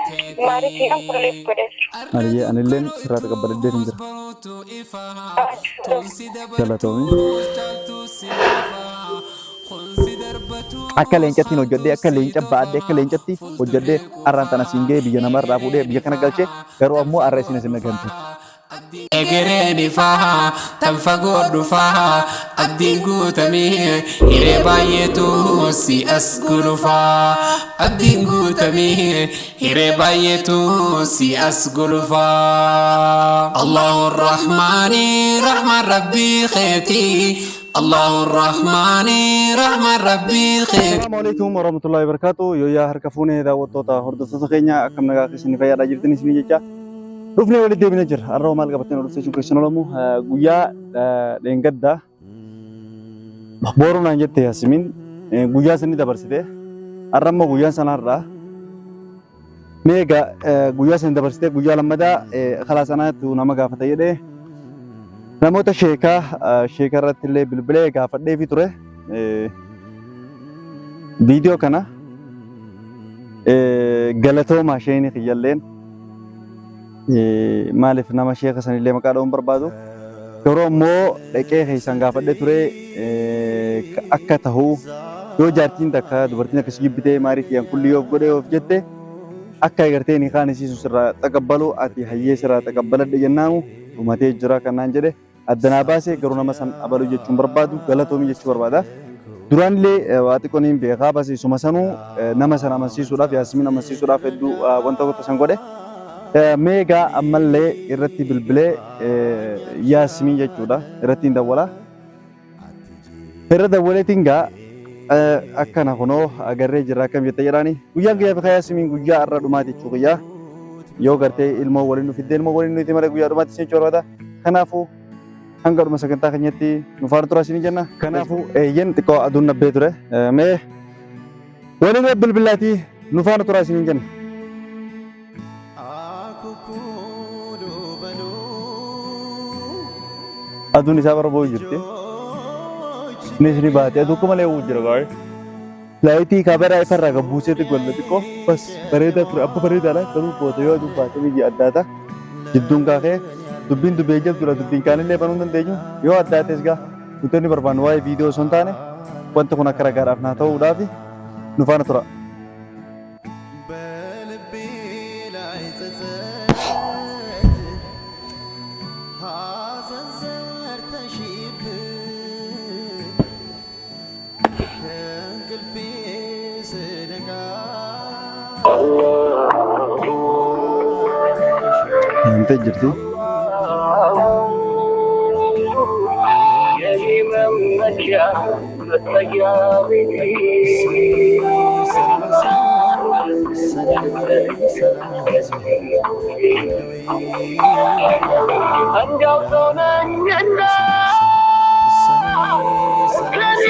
Maariitiidhaan fuulleef godhee jira. Hayyee anilleen sirraa taqabbaladhee hin jira. Galatoomii. Akka leencattiin hojjedhee, akka leenca ba'adhee, akka leencatti hojjedhee har'aan tana siin ga'ee, biyya namarraa fuudhee biyya kana galchee, garuu ammoo har'a isin isin nagante. Egereen ifaa tan fagoo dhufaa, abdiin guutamee hiree baay'eetu si as gulufaa. Abdiin guutamee hiree baay'eetu si as gulufaa. Allahu Rahmaani Rahmaan Rabbii keetii. Allahu Rahmaani Rahmaan Rabbii keetii. Assalamu alaikum warahmatullahi wabarakatuh. Yooyyaa, harka fuunee daawwattoota, hordoftoota keenya, akkam nagaa keessanii, fayyaadhaa jirtan isinii jecha dhufnee walitti deebinee jira. Har'a maal qabattee nu dhufte jechuun keessan olamu. Guyyaa dheengaddaa booruu naan jette Yaasimiin, guyyaa sanii dabarsite. Har'a immoo guyyaan sana har'a. Mee egaa, guyyaa sanii dabarsite, guyyaa lammadaa karaa sanaatu nama gaafata jedhee namoota sheekaa sheekaa irratti illee bilbilee gaafadheefi ture. Viidiyoo kana galatoomaa sheeni kiyyalleen, maaliif nama sheeka sanillee maqaa dha'uun barbaadu, garuu ammoo dhaqee keessaan gaafadhee ture. Akka ta'u yoo jaartiin takka, dubartiin akkasii jibbitee maarii kiyyaan kulli yoo godhee of jette, akka agartee ni kaan isiisu sirraa taqabbalu, ati hayyee sirraa taqabbaladhe jennaamu dhumatee jira kanaan jedhe addanaa baase. Garuu nama san abaluu jechuun barbaadu, galatoomii jechuu barbaada. Duraan illee waa xiqqoo niin beekaa, bas isuma sanuu nama sana amansiisuudhaaf, Yaasmiin amansiisuudhaaf hedduu wanta tokko san godhe. Mee egaa ammallee irratti bilbilee Yaasmiin jechuudha irratti hin dawwala. Irra dawwaleetiin gaa akkana kunoo agarree jirra, akkam jette jedhaani. Guyyaan kiyyaa fi Yaasmiin guyyaa har'a dhumaati jechuu kiyyaa. Yoo gartee ilmoo waliin nu fiddee, ilmoo waliin nuti malee guyyaa dhumaati jechuu barbaada. Kanaafuu hanga dhuma sagantaa keenyatti nu faana tura isinii jenna. Kanaafuu eeyyen xiqqoo aduun nabbee ture. Mee waliin bilbilaatii nu faana tura isinii jenna. Aduun isaa bara boo'u jirti. Innis ni baate, aduu akka malee jira baay'ee. Laayitii kaameraa ifarraa kan buuseeti golle xiqqoo bas bareedaa ture, abba bareedaadha, garuu booda yoo aduun baate biyya addaata. Jidduun kaakee dubbiin dubbii jabduudha, dubbiin kaanillee banuu hin dandeenyu yoo addaates. Gaa nuti inni barbaannu waa'ee viidiyoo osoo hin taane wanti kun akka ragaadhaaf naa ta'uudhaaf nu faana tura. በልቤ ላይ ጸጸት ሐዘን ዘርተሽብኝ ከእንቅልፌ ስነቃ Yaamtee jirti. እንደው ሰው ነኝና ከኔ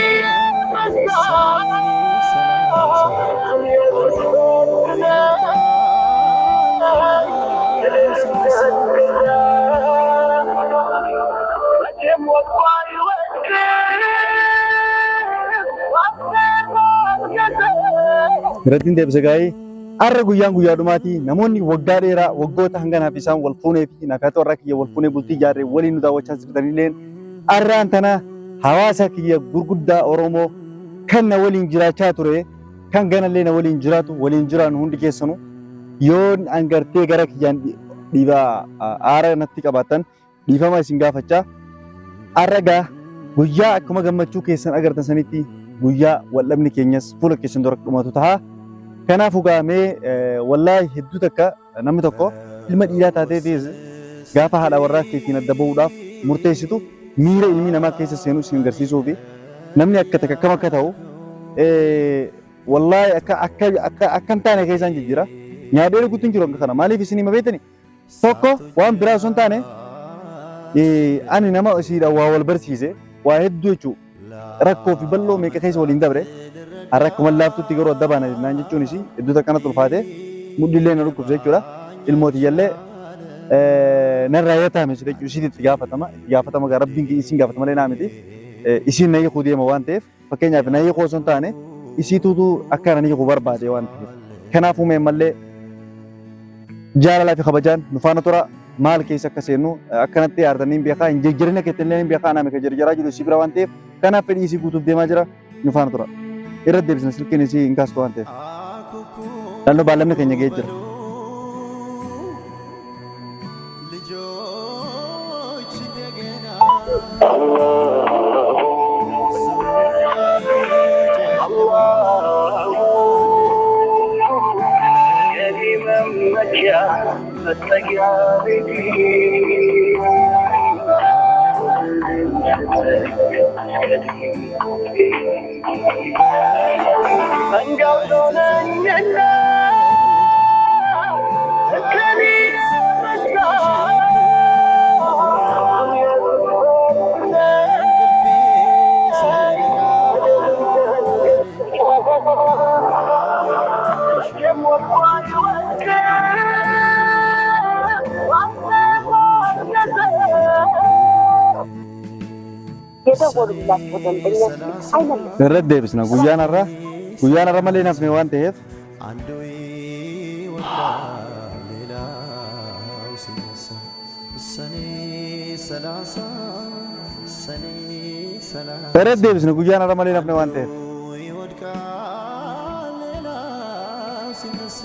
Irratti deebise gaa'ee har'a guyyaan guyyaa dhumaati. Namoonni waggaa dheeraa, waggoota hanganaaf isaan wal fuunee fi naafiyyaa warra kiyya wal fuunee bultii ijaarree waliin nu daawwachaa jirtanilleen, har'aan tana hawaasa kiyya gurguddaa Oromoo kan na waliin jiraachaa ture, kan ganallee na waliin jiraatu, waliin jiraannu, hundi keessanuu yoon angartee gara kiyyaan dhiibaa aara natti qabaattan dhiifama isin gaafachaa, har'a gaa guyyaa akkuma gammachuu keessan agartan sanitti guyyaa waldhabni keenyas fuula keessan dura dhumatu ta'a. Kanaafuu gaa mee wallaahi hedduu takka namni tokko ilma dhiiraa taatee gaafa haadha warraa keetiin adda bahuudhaaf murteessitu miira ilmi namaa keessa seenu isin agarsiisuu fi namni akka takka akkam akka ta'u, wallaahi akka akka akka akka hin taane keessaan jijjiira. Nyaadhee dhuguutti hin jiru akka kana. Maaliif isin hima beektani? Tokko waan biraa osoo hin taane, ani nama isiidha waa wal barsiise, waa hedduu jechuudha. Rakkoo fi bal'oo meeqa keessa waliin dabre, har'a akkuma laaftutti garuu adda baana naan jechuun isii hedduu takkanatti ulfaate, mudhiillee na dhukkubse jechuudha. Ilmoo tiyyallee narraa yoo taame jechuudha, isiitti itti gaafatama. Itti gaafatama gaa Rabbiin isiin gaafata malee naa miti. Isiin na hiikuu deema waan ta'eef, fakkeenyaaf na hiikuu osoo hin taane isiituutu akka na hiikuu barbaade waan ta'eef. Kanaafuu mee mallee Jaalalaa fi kabajaan nu faana tura. Maal keessa akka seennu akkanatti aartanii hin beekaa, hin jijjiirina keetti hin beekaa, nama kan jarjaraa jiru si bira waan ta'eef kanaaf fedhii isii guutuuf deemaa jira. Nu faana tura. Irra deebisna, silkiin isii hin kaastu waan ta'eef. Naannoo baallamni keenya ga'ee jira. ልጆች እንደገና እንቅልፌ ስነቃ የደወሉላቸው ደንበኛ ስልክ አይመልስም። Irra deebisna, guyyaan har'a guyyaan har'a malee nafne waan ta'eef. አንዱ ይወድቃል ሌላው ሲነሳ፣ ሰኔ 30፣ ሰኔ 30። Irra deebisna, guyyaan har'a malee nafne waan ta'eef. ይወድቃል ሌላው ሲነሳ።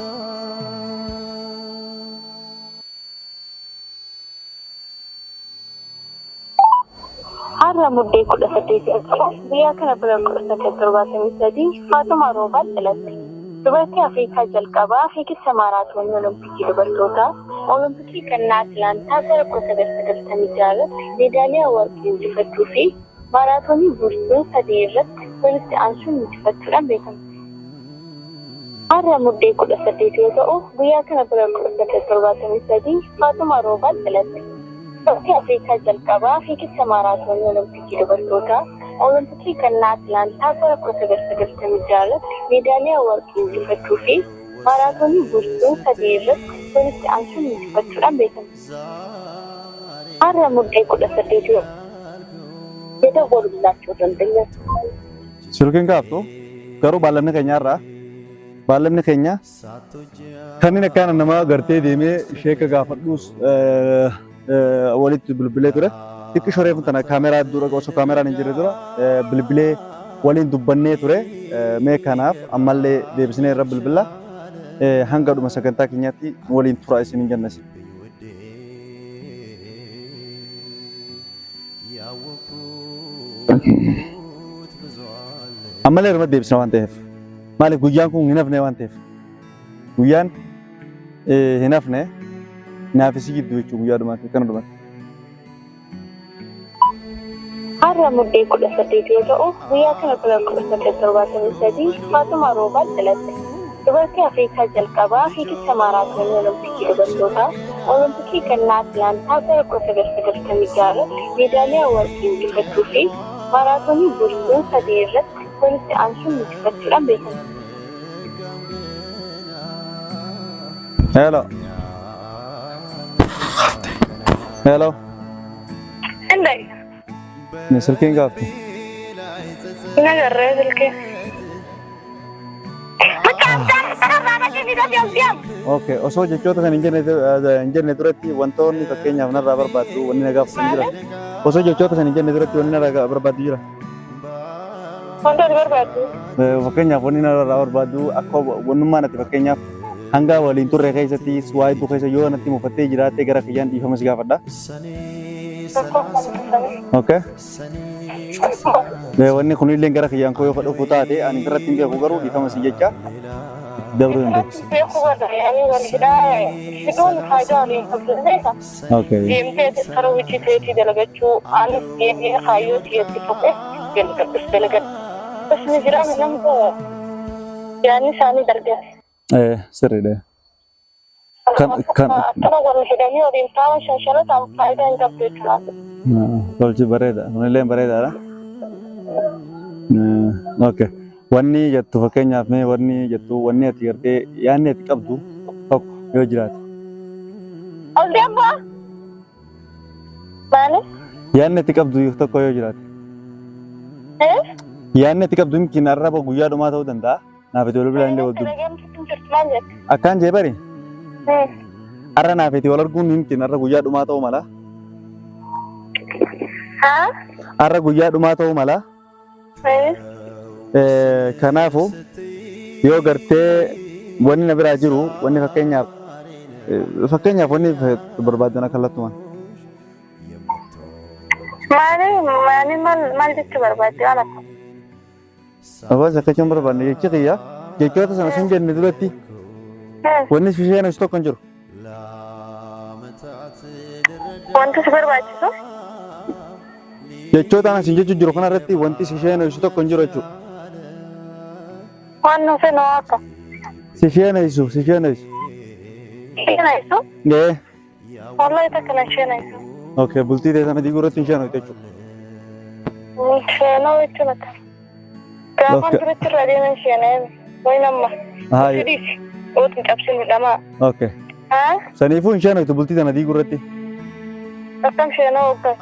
Har'a Muddee 18 yoo ta'u, guyyaa kana bara 1973 Faatumaa Roobaan dhalatte. Dubartii Afrikaa jalqabaa fiigicha maaraatoonii Olompikii dubartootaa Olompikii gannaa Atilaantaa bara 1996 irratti meedaaliyaa warqii injifachuu fi maaraatoonii Booston sadii irratti walitti aansuun injifachuudhaan beekamti. Har'a Muddee 18 yoo ta'u, guyyaa kana bara 1973 Faatumaa Roobaan dhalatte. Dubartii Afrikaa jalqabaa fiigicha maaraatoonii Olompikii dubartootaa Olompikii gannaa Atilaantaa bara 1996 irratti meedaaliyaa warqii injifachuu fi maaraatoonii Booston sadii irratti walitti aansuun injifachuudhaan beekamti. Har'a Muddee 18 yoo የደወሉላቸው ደንበኛ Silkiin kaaftu garuu baallamni keenya har'a baallamni keenya kanneen akkaan nama gartee deemee sheeka gaafadhuus walitti bilbilee ture. Xiqqi shoreefu tana kaameraa dura osoo kaameraan hin jirre dura bilbilee waliin dubbannee ture. Mee kanaaf ammallee deebisnee irra bilbila. Hanga dhuma sagantaa keenyaatti waliin tura isin hin jennasi. ያወኩት ብዙ አለ። Ammallee irra deebisna waan ta'eef. Maaliif guyyaan kun hin hafne waan ta'eef. Guyyaan hin hafne naafisii gidduu jechuun guyyaa dhumaatti akkana dhumaatti. Har'a Muddee 18 yoo ta'u, guyyaa kana bara 1973 Faatumaa Roobaan dhalatte. Dubartii Afrikaa jalqabaa fiigicha maaraatoonii Olompikii dubartootaa Olompikii gannaa Atilaantaa bara 1996 irratti meedaaliyaa warqii injifachuu fi maaraatoonii Booston sadii irratti walitti aansuun injifachuudhaan beekamti. Hello. Hello. Inday, Silkiin gaaftu. nagarree silkii. Okay, osoo jechoota kan hin jenne duratti wantoonni fakkeenyaaf narraa barbaaddu wanni na gaafatu jira. Osoo jechoota kan hin jenne duratti wanni narraa barbaaddu jira. Wanta ati barbaaddu. Fakkeenyaaf wanni narraa barbaaddu akka wannummaan ati fakkeenyaaf hanga waliin turre keessatti waa hedduu keessa yoo natti mufattee jiraatte gara kiyyaan dhiifama si gaafadha. ሰኔ Tokko 30 Okay. ሰኔ Wanni kunillee gara kiyyaan koo yoo dhufu taate ani irratti hin beeku garuu dhiifama si jecha dabruu dandeessi. Beekuu barbaade ani wal hidhaa hidhuun faayidaa waliin qabdu beeka. Okay. Deemtee karaa hojii keetii dalagachuu, anis deebi'ee kaayyoo tiyyatti fuqee dalagadhus dalagadhu. Bas ni jiraame namni yaadni isaanii dargame. Sirriidha. Kan Akkana wal hidhanii waliin taa'uun shanshalataan faayidaa hin qabdu jechuudha. Tolchi bareeda. Kunillee bareedaadha. Okay. Wanni jettu fakkeenyaaf mee wanni jettu wanni ati gartee yaadni ati qabdu tokko yoo jiraate. Ol deemaa? Maali? Yaadni ati qabdu tokko yoo jiraate. Eh? Yaadni ati qabdu yookiin arraba guyyaa dhumaa ta'uu danda'a. Naaf itti bilbilaan illee wal dubbi. Maal jette? Akkaan jee bari. Har'a naaf itti wal arguun mumkin har'a guyyaa dhumaa ta'uu mala. Haa? Har'a guyyaa dhumaa ta'uu mala. Kanaafuu yoo gartee wanni na biraa jiru wanni fakkeenyaaf fakkeenyaaf wanni barbaadan akka lattumaan. Maali maali maal maal jechuu barbaadde waan akka? Abbas akka jechuun barbaanne jechi kiyya jechoota sana sun jenne duratti wanni si isheen tokko hin jiru. Wanti si barbaachisu? Jechoota ana siin jechuu jiru kanarratti wanti si isheen tokko hin jiru jechuudha. Waan nu fedhu akka? Si isheen si isheen. Sheenaysu? Ee. Wallahi takka na sheenaysu. Okay, bultii ta'e sana diiguu irratti hin isheen jechuudha. Sheenoo jechuun akka. Gaafan duratti irraa deeman sheenee wayi nama. Haa. Fidhiisi. Ootin cabsinu dhamaa. Okay. Haa? Saniifuu hin isheen bultii tana diiguu irratti. Akkam sheenoo hoggan?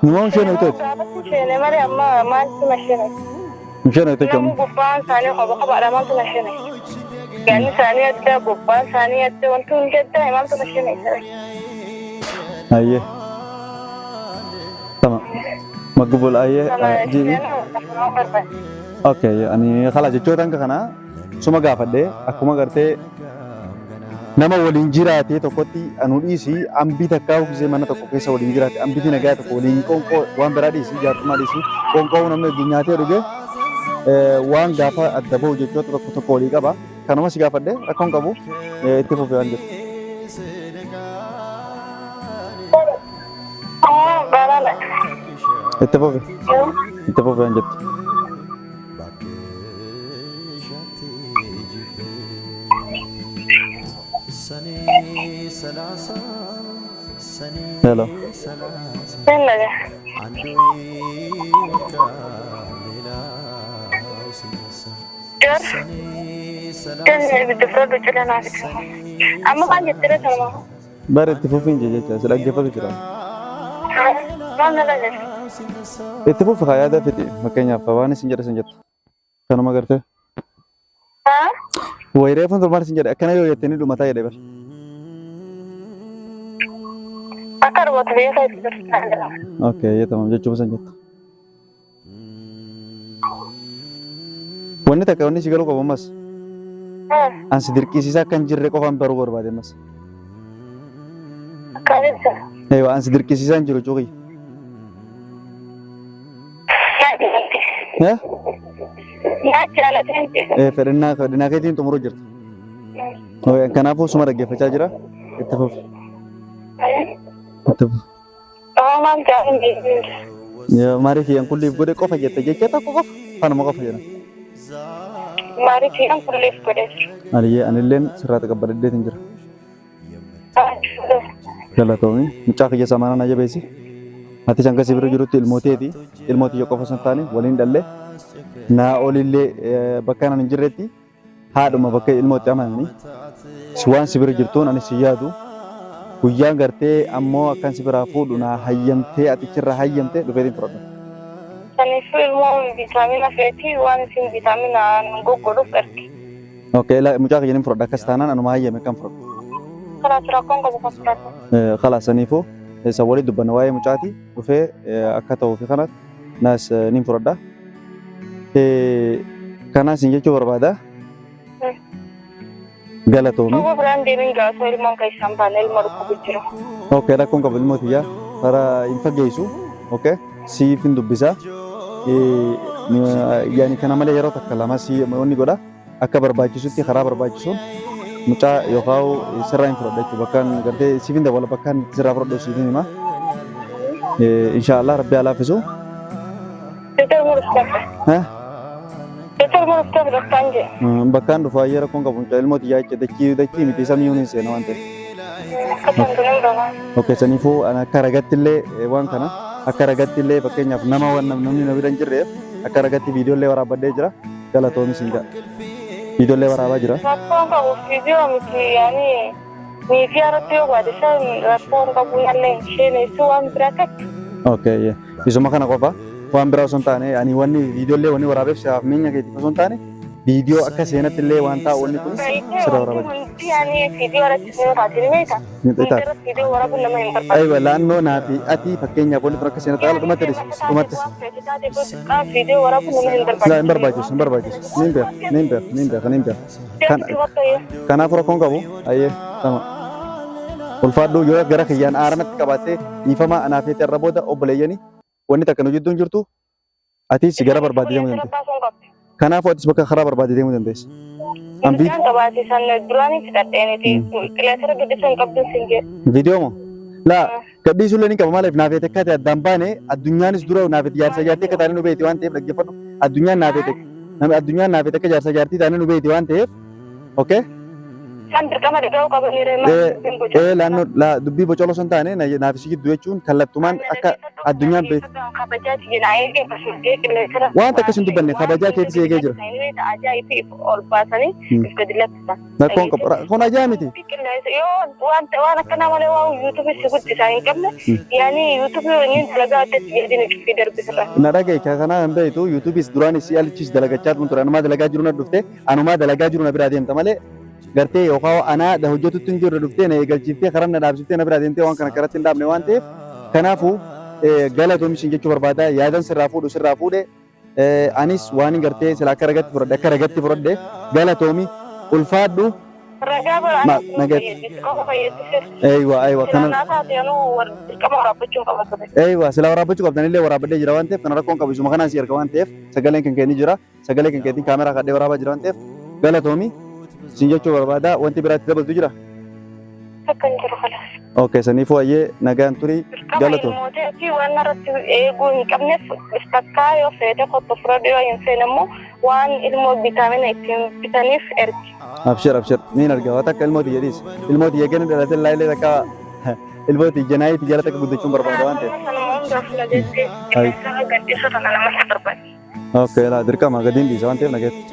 Numa hin isheen jechuudha. Gaafatti sheenee malee amma maaltu na sheenaysu? Hin isheen jechuudha. Namni gubbaan isaanii qoba qobaadha maaltu na sheenaysu? Yaanni isaanii adda, gubbaan isaanii adda, wanti hundi adda maaltu na sheenaysa? Ayyee. Tamam. Maqbul ayyee. Ji'i. Okay, ani khala jechoota hanga kana suma gaafadhee akkuma gartee nama waliin jiraate tokkotti anu dhiisi ambii takkaa gisee mana tokko keessa waliin jiraate ambii nagaa tokko waliin qoonqoo waan biraa dhiisi jaartummaa dhiisi qoonqoo namni nyaatee dhuge waan gaafa adda bahu jechoota tokko tokko walii qaba. Kanuma si gaafadhee rakkoon qabu itti fufee waan jiru. Itti fufe. Itti fufe waan jettu. Hello. Amma maal jettee salma? Bara itti fufiin jecha si dhaggeeffatu jira. Maal nala jedhu? Itti fufi haa yaada fixi fakkeenyaaf waan isin jedhe isin jettu. Kanuma gartee. Haa? Wayiree fuun maal isin jedhe akkana yoo jettanii dhumataa jedhe bar. Akka dhumatu beekaa itti jirtu. Okay, tamam jechuun isin jettu. Wanni takka wanni si galuu qabu ammas. Ansi dirqisiisaa akka hin jirre qofaan baruu barbaade ammas. Akkamitti? Eewa ansi dirqisiisaa hin jiru cuqii. Naa jaalateen. Fedhinnaa fedhinnaa keetiin xumuruu jirta. Kanaafuu suma dhaggeeffachaa jira. Itti fufi. Itti fufi. Maal jaallatee? Maariif kiyyaan kulliif godhe qofa jette jecha tokko qofa kanuma qofa jedhan. Maariif kiyyaan kulliif godhe. Aliyyee anilleen sirraa taqabbaladheetiin jira. Galatoomii mucaa kiyya samaanaa na jabeessi. Ati hanga si bira jirutti ilmooteeti. Ilmootii qofa osoo hin taane waliin dhallee naa olillee bakka anaan hin jirretti haadhuma bakka ilmootti amananii waan si bira jirtuun ani si yaadu guyyaan gartee ammoo akkan si biraa fuudhu naa hayyamtee atichirraa hayyamtee dhufeetiin fudhadha. Saniifuu ilmoo viitaamina feetii waan isin viitaamina goggodhuuf erge. Okay, mucaa kiyya ni fudhadha akkas taanaan anuma hayyame kan fudhadhu. Kalaas rakkoon qabu kan fudhadhu. Kalaas saniifuu isa walii dubbanna waa'ee mucaati dhufee akka ta'uu fi kanatti naas ni fudhadha. Kanaas hin jechuu barbaada. Galatoomii. Tokko biraan deemin gaasoo ilmoon keessaan baane ilma dhukkubu jira. Okay, rakkoon qabu ilmoo tiyyaa karaa hin fageessu. Okay, siif hin dubbisa. Yaani kana malee yeroo takka lama si wanni godha akka barbaachisutti karaa barbaachisuun mucaa yookaan sirraa hin fudhadha jechuudha. Bakkaan gartee siif hin dabala bakkaan sirraa fudhadhu siif hin hima. Inshaallah rabbi haa laaffisu. Doktor Murustaf. Doktor Murustaf bakkaan jee. Bakkaan dhufu ayyee rakkoon qabu mucaa ilmoo tiyyaa jecha dachii dachii miti samii hin seena waan ta'eef. Okay, saniifuu akka ragatti illee waan kana akka ragatti illee fakkeenyaaf nama waan namni na bira hin jirreef akka ragatti viidiyoo illee waraabbadhee jira. Galatoomis hin ga'a. Viidiyoo illee waraabaa jira. Rakkoon qabu viidiyoo miti yaani miidiyaa irratti yoo baate san rakkoon qabu yaallee isheen waan biraa takka. Okay, isuma kana qofa waan biraa osoo hin taane ani wanni viidiyoo illee wanni waraabeef si'aaf minya keetiif osoo hin taane Viidiyoo akka seenatti illee waan taa'u wanni kun sirra waraabaa jira. Aywa laannoo naa fi ati fakkeenyaaf wanni kun akka seenatti haala dhumatti dhumatti. Laa hin barbaachisu hin barbaachisu. Niin beeka niin beeka niin beeka niin beeka. Kanaaf rakkoon qabu ayyee sama. Ulfaadhuu yoo gara kiyyaan aaranatti qabaattee dhiifama anaa fi irra booda obboleeyyanii wanni takka nu jidduun jirtu atis gara barbaadde deemuu dandeessa. Kanaafuu atis bakka karaa barbaadde deemuu dandeessa. Viidiyoo moo? Laa gadhiisuu illee ni qaba maaliif naaf eete akka ta'e addaan baane addunyaanis dura naaf eete jaarsa jaartii akka taane nu beekti waan ta'eef dhaggeeffadhu addunyaan naaf eete addunyaan naaf eete akka jaarsa jaartii taane nu beekti waan ta'eef okay. Laannoo dubbii bocoloo sun taane naaf si gidduu jechuun kallattumaan akka addunyaan beektu. Waan takka sin dubbanne kabajaa keetis eegee jira. Rakkoon qabu kun ajaa miti. Waan akkanaa malee waan yuutuubii si guddisaa hin qabne yaani yuutuubii waliin dalagaa adda itti jedhanii cufii darbisirra. Na dhagaye kanaa hin beektu yuutuubiis duraan si alichis dalagachaa ture anumaa dalagaa jiru na dhufte anumaa dalagaa jiru na biraa deemta malee gartee yookaan anaa hojjetutti hin jirre dhuftee na eegalchiiftee karaa na dhaabsiftee na biraa deemtee waan kana karatti hin dhaabne waan ta'eef kanaafuu galatoomi jechuu barbaada yaadan sirraa fuudhu sirraa fuudhe anis waan gartee sila akka ragatti fudhadhe akka ragatti fudhadhe galatoomi ulfaadhu. Ragaa Ma nagatti. Aywa aywa kana aywa sila waraabbachuu qabdan illee waraabbadhee jira waan ta'eef kana rakkoon qabu isuma kanaan si erga waan ta'eef sagaleen kan keenni jira sagalee kan keetiin kaameraa kadhee waraabaa jira waan ta'eef galatoomi sin jechuu barbaada wanti biraatti dabaltu jira. Takka hin jiru kalas. Okay saniifuu ayyee nagaan turii galatoomi. Dirqama waan irratti eeguu hin qabneef takkaa yoo feete kottu fudhadhu yoo hin feene immoo waan ilmoo vitaamina ittiin bitaniif ergi. Abshir abshir niin argaa waan takka ilmoo tiyya dhiis ilmoo tiyya gani dhalate laayilee takka ilmoo tiyya janaayi tiyya jala takka guddachuun barbaada waan ta'eef. Sanuma hundaaf na jettee qilleensa gadhiisa tana namatti barbaade. Okay laa dirqama gadiin dhiisa waan ta'eef nageetti.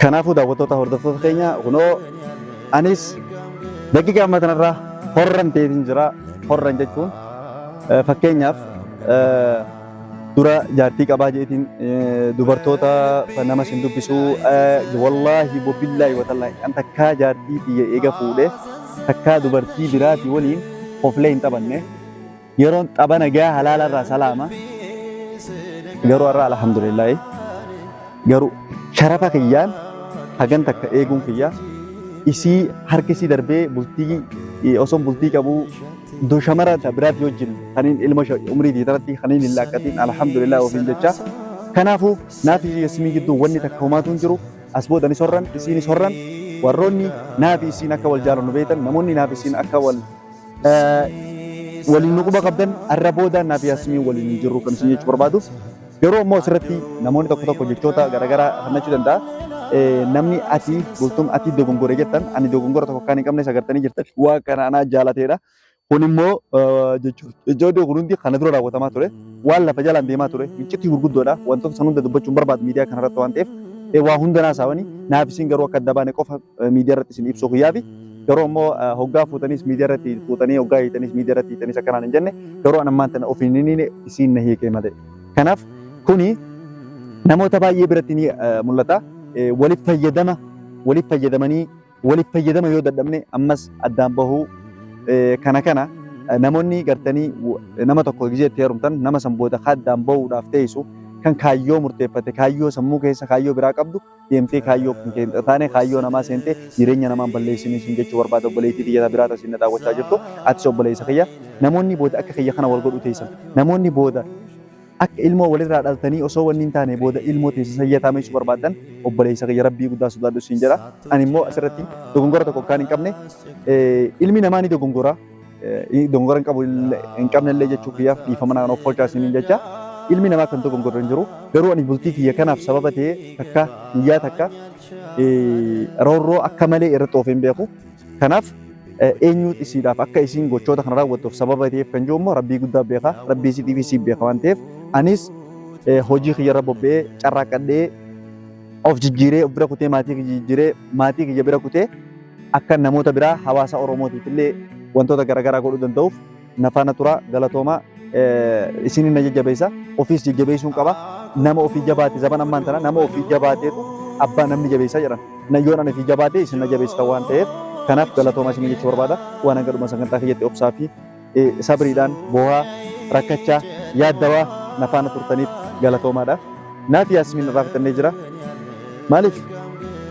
Kanaafuu daawwattoota hordoftoota keenya kunoo anis daqiiqa amma kanarraa horran ta'eetiin jira. Horran jechuun fakkeenyaaf dura jaartii qabaa jeetiin dubartoota nama sin dubbisuu wallaahi bobillaahi watallaahi an takkaa jaartii biyya eega fuudhee takkaa dubartii biraatii waliin hoflee hin taphanne yeroon tapha nagaa halaalarraa salaama garuu har'a alhamdulillaahi garuu sharafa kiyyaan hagan takka eeguun kiyya isii harki isii darbee bultii osoo bultii qabuu iddoo shamara biraatti wajjin kaniin ilma umrii tiitarratti kaniin hin laaqqatiin alhamdulillah ofiin jecha kanaafuu naafi Yasmii gidduu wanni takka homaatu hin jiru as boodanis horran isiinis horran warroonni naafi isiin akka wal jaalannu beektan namoonni naafi isiin akka wal waliin nu quba qabdan arra booda naafi Yasmii waliin hin jirru kan isin jechuu barbaadu garuu ammoo asirratti namoonni tokko tokko jechoota garaagaraa hannachuu danda'a. Namni ati bultuun ati dogongore jettan ani dogongora tokko kan hin qabne sagartanii jirtan waan kana anaa jaalateedha. Kun immoo jechoonni kun hundi kana dura raawwatamaa ture waan lafa jalaan deemaa ture iccitii gurguddoodha wantoota san hunda dubbachuun barbaadu miidiyaa kanarratti waan ta'eef waa hunda naasawanii naaf isin garuu akka adda baane qofa miidiyaa irratti isin ibsuu kiyyaafi garuu ammoo hoggaa fuutaniis miidiyaa irratti fuutanii hoggaa hiitaniis miidiyaa irratti hiitaniis akkanaan hin jenne garuu an ammaan tana ofiin inni isiin na hiike malee. Kanaaf kuni namoota baay'ee biratti ni mul'ata. Waliif fayyadama waliif fayyadamanii waliif fayyadama yoo dadhabne ammas addaan bahuu kana kana namoonni gartanii nama tokko gizee itti heerumtan nama san booda addaan bahuudhaaf teessu kan kaayyoo murteeffate kaayyoo sammuu keessa kaayyoo biraa qabdu deemtee kaayyoo kan taane kaayyoo namaa seentee jireenya namaan balleessinii sin jechuu barbaada obboleettii xiyyataa biraa taasisan na daawwachaa jirtu atis obboleessa kiyya namoonni booda akka kiyya kana wal godhu teessan namoonni booda akka ilmoo walirraa dhaltanii osoo wanni hin taane booda ilmoo teessisan yaatameessuu barbaadan obboleessa kiyya rabbii guddaa sodaadhu siin jedha. Ani immoo asirratti dogongora tokko kan hin qabne ilmi namaa ni dogongora dogongora hin qabu hin qabne illee jechuu kiyyaaf dhiifama naan of olchaa isiniin jecha ilmi namaa kan dogongorra hin jiru garuu ani bultii kiyya kanaaf sababa ta'ee takka guyyaa takka roorroo akka malee irratti oofee hin beeku. Kanaaf eenyuut isiidhaaf akka isiin gochoota kana raawwattuuf sababa ta'eef kan jiru immoo rabbii guddaa beeka rabbii isiitiif isii beeka waan ta'eef anis hojii kiyyarra bobba'ee carraaqqadhee of jijjiiree of bira kutee maatii kiyya jijjiiree maatii kiyya bira kutee akka namoota biraa hawaasa Oromootiif illee wantoota garaagaraa godhuu danda'uuf nafaana tura galatoomaa. Isin na jajjabeessa, ofiis jajjabeessuun qaba. Nama ofii jabaate zaman ammaan tana nama ofii jabaateetu abbaa namni jabeessa jedhan. Yoon ani ofii jabaate isin na jabeessita waan ta'eef kanaaf galatoomaa isin jechuu barbaada. Waan hanga dhuma sagantaa kiyyatti obsaa fi sabriidhaan boo'aa rakkachaa yaaddawaa na faana turtaniif galatoomaadha. Naaf Yaasmiin irraa fixannee jira. Maaliif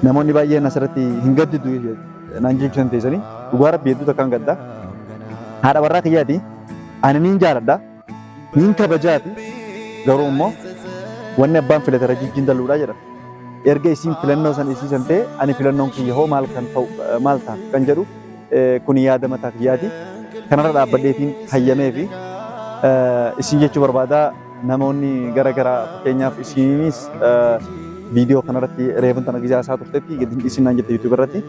namoonni baay'een asirratti hin gaddidu naan jechuun teessanii dhugaa rabbi hedduu takkaan gadda. Haadha warraa kiyyaati. Ani niin jaaladha. Niin kabajaati. Garuu immoo wanni abbaan filate irra jijjiin dalluudha jedha. Erga isiin filannoo san isiisan ta'e ani filannoon kiyya hoo maal kan ta'u maal ta'a kan jedhu kun yaada mataa kiyyaati. Kanarra dhaabbadheetiin hayyamee fi isin jechuu barbaada namoonni gara garaa fakkeenyaaf isinis viidiyoo kanarratti reefun tana gizaa isaa turtetti isin naan jette YouTube irratti.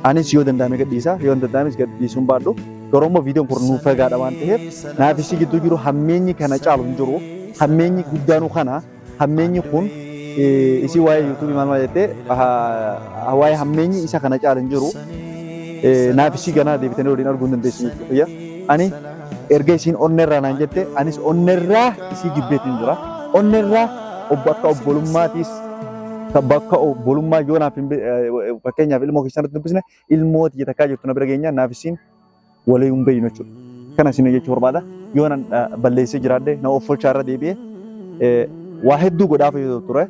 Anis yoo danda'ame gadhiisa yoo hin danda'ames gadhiisuun baadhu. Garuu immoo viidiyoon kun nuuf ragaadha waan ta'eef naaf isii gidduu jiru hammeenyi kana caalu hin jiru. Hammeenyi guddaanuu kana hammeenyi kun isii waa'ee YouTube maal maal jettee waa'ee hammeenyi isa kana caalu hin jiru. Naaf isii ganaa deebitanii waliin arguu hin dandeessu jechuudha. Ani erga isiin onneerraa naan jette anis onneerraa isii jibbeetiin jira. Onneerraa obbo akka obbolummaatiis bakka obbolummaa yoo naaf fakkeenyaaf ilmoo keessan dubbisne ilmoo tiyya takkaa jirtu na bira geenya naaf isiin walii hin beeynu jechuudha. Kana isin jechuu barbaada. Yoo nan balleessee jiraadhe na of folchaa irra deebi'ee waa hedduu godhaaf yoo ture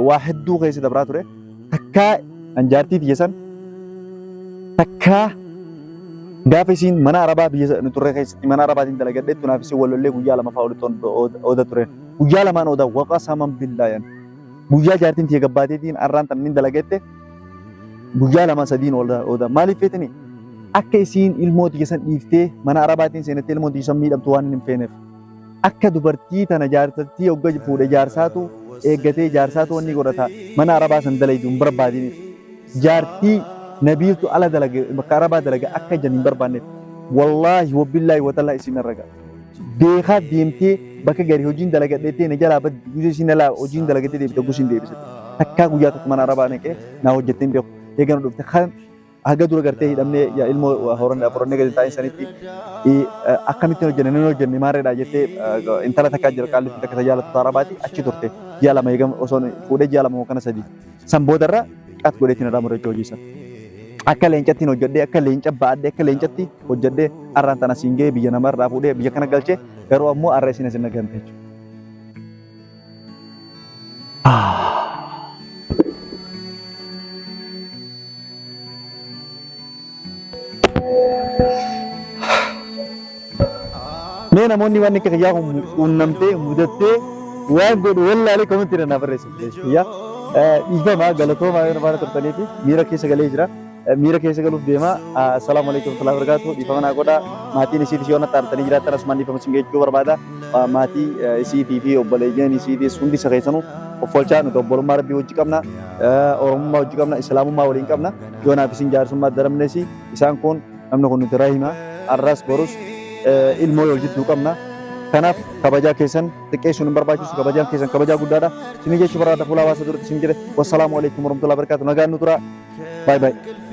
waa hedduu keessa dabraa ture takkaa an jaartii tiyya san takkaa gaafa isiin mana arabaa biyya nu turre keessatti mana arabaatiin dalagadheettu naaf isiin wal lollee guyyaa lama fa'aa walitti ooda ture. Guyyaa lamaan ooda waqa saman billaayan. Guyyaa jaartiin tiyya gabbaateetiin arraan tan inni dalagette guyyaa lama sadiin ooda. Maaliif feetini? Akka isiin ilmoo tiyya san dhiiftee mana arabaatiin seenattee ilmoo tiyya san miidhamtu waan hin feeneef. Akka dubartii tana jaartattii hogga fuudhe jaarsaatu eeggatee jaarsaatu wanni godhata mana arabaa san dalaydu hin barbaadiniif. Jaartii nabiiltu ala dalage bakka arabaa dalaga akka jan hin barbaanneef. Wallaahi wabillaahi watallaa isin irra ga'a. Beekaa deemtee bakka gari hojiin dalagadheettee na jalaa baddi guyyaa isin alaa hojiin dalagattee deebite gusiin deebisate. Takkaa guyyaa tokko mana arabaa naqee naa hojjettee hin beeku. Eeganu dhufte kan haga dura gartee hidhamnee yaa ilmoo horannee gadi taa'in sanitti akkamittiin hojjenne nan hojjenne maarreedha jettee intala takkaa jira qaallitti takka tajaajilatu arabaati achi turte ji'a lama eegam osoo fuudhee ji'a lama kana sadi san boodarra qat godheetiin irraa murachuu hojii sana. Akka leencattiin hojjedhee akka leenca baadhee akka leencatti hojjedhee arraan tana siin ga'ee biyya namarraa fuudhee biyya kana galchee garuu ammoo arra isin asin nagante jechuudha. Mee namoonni waan akka kiyyaa kun quunnamtee mudattee waan godhu wallaalee komentii na barreessu. Kiyyaa dhiifamaa galatoomaa yoo faana turtanii fi miira keessa galee jira. Miira keessa galuuf deema. Assalaamu alaikum warahmatullahi wabarakatuh. Dhiifama naa godhaa. Maatiin isiitis yoo natti aartanii jiraattan asumaan dhiifama isin jechuu barbaada. Maatii isiitii fi obboleeyyan isiitiis hundi isa keessanuu of oolchaa nuti obbolummaa rabbii wajji qabna. Oromummaa wajji qabna. Islaamummaa waliin qabna. Yoo naaf isin jaarsummaa daramnes isaan kun namni kun nuti rahima. Arras borus ilmoo yoo jidduu qabna. Kanaaf kabajaa keessan xiqqeessuun hin barbaachisu. Kabajaan keessan kabajaa guddaadha. Isin jechuu barbaada fuula hawaasa duratti isin jedhe. Wassalaamu alaikum warahmatullahi wabarakatuh. Nagaan nu tura. Bye bye.